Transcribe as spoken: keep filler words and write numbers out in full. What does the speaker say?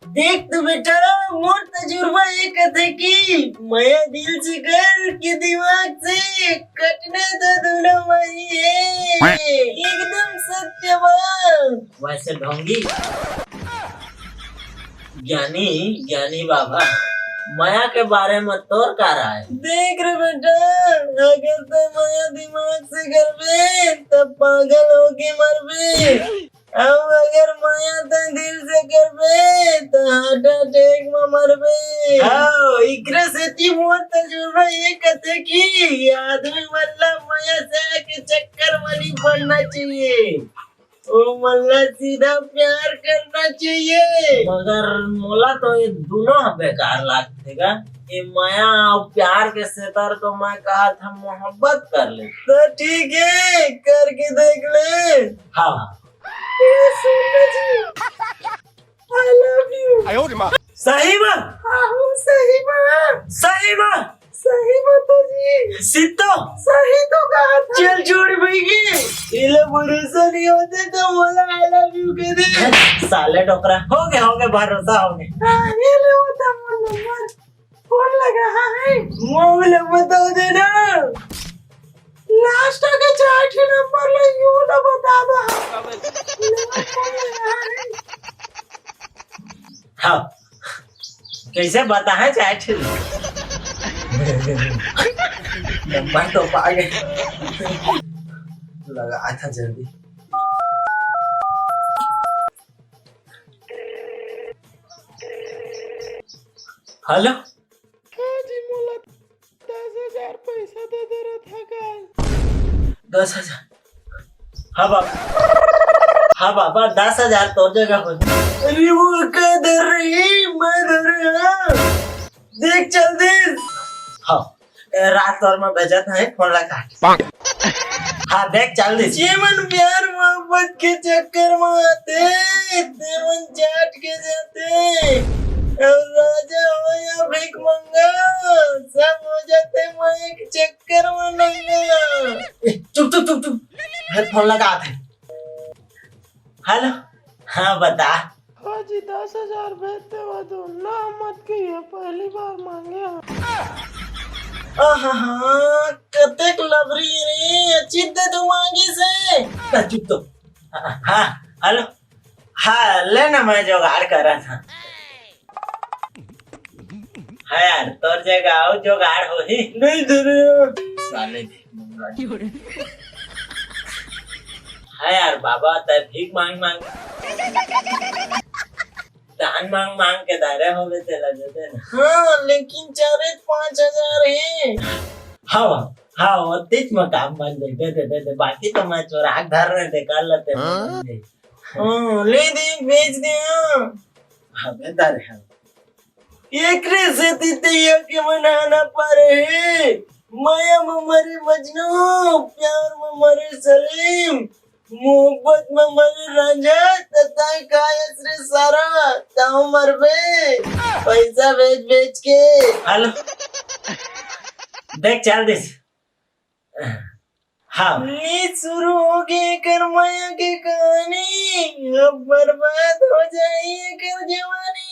देख तो बेटा, मोर तजुर्बा ये कथे कि मया दिल से कर के दिमाग से कटना तो दोनों मही है, एकदम सत्य बात। वैसे ढोंगी ज्ञानी, ज्ञानी बाबा, मया के बारे में तोर का राय? देख रे बेटा, अगर तै मया दिमाग से करबे, तब पागल होके मरबे। अब अगर मया तै दिल से करबे, त हार्ट अटैक में मरबे। हाँ, इकरे सेती मोर तजुर्बा ये कथे कि आदमी मन ला मया से के चक्कर में नहीं पड़ना चाहिए। ओ मन ला सीधा प्यार करना चाहिए। मगर मोला तो ये दोनों ह बेकार लागथे गा। ये मया अउ प्यार के सेतर तो मैं कहा था मोहब्बत कर ले। तो ठीक है, करके देख ले। हाँ, हाँ। ए, सुन ना जी, I love you। सही में? हाँ, सही में। सही में? सही में तो जी। सिद्धो? सही तो कहा था। चल छोड़ भाई के। इला भरोसा नहीं होते तो बोला I love you कह दे। साले डोकरा। हो गया, हो गया, भरोसा हो गया। हाँ, ये ले वो था मोर नंबर। फोन लगा, हाँ, है। मोबाइल बता देना। लास्ट के चार ठे नंबर ले यू ना बता दो। हाँ, कैसे बता है चार ठे? नंबर तो पा गए। लगा था जल्दी। हेलो। हाँ जी, मोला दस हजार पैसा दे दे रहा था कल। दस हजार? हाँ बाबा, हाँ बाबा, दस हजार तोर जगह हो। अरे वो का दे रही, मैं दे रहा। देख चल दे। हाँ, ए, रात तोर में भेजत है, फोन लगा। हाँ, देख चल दे। ये मन प्यार मोहब्बत के चक्कर में आते, ते मन चाट के जाते। और राजा हो या भीख मंगा, सब हो जाते, मैं एक चक्कर में नंगा। ए, चुप, चुप, चुप, चुप। है, फोन लगा दे। हेलो, हाँ, बता। हाँ जी, दस हजार भेज देवा दो ना, मत कहिए, पहली बार मांगे हैं। आहा, कतेक लबरी रे, चित दे तू मांगी से। ना, चुप तो। हाँ, हेलो। हाँ, ले ना, मैं जुगाड़ करा था। हाँ यार, तोर जगह आऊ जुगाड़ होही। नहीं दे रहे यार। साले भी मंगा। हाँ यार, बाबा, तै भीख मांग मांग, दान मांग मांग के दारे होवे तेला दे दे ना। हाँ, लेकिन चारे पाँच हजार है। हाँ, हाँ, वो तीच में काम बन दे, दे दे, दे दे। बाकी तो मैं चोरा के धर रहे थे, कर लेते हैं। हाँ? हाँ, ले दे, बेच दे, हाँ। हाँ, बेहतर है। एकरे सेती तैया के मनाना परे हे। माया में मरे मजनू, प्यार में मरे सलीम, मोहब्बत में मरे रांझा, त तैं का अस रे सारा, तहूँ मरबे, पैसा बेच बेच के। हेलो। देख, चल दिस। हाँ। ले शुरू हो गए कर माया के कहानी, अब बर्बाद हो जाई एकर जवानी।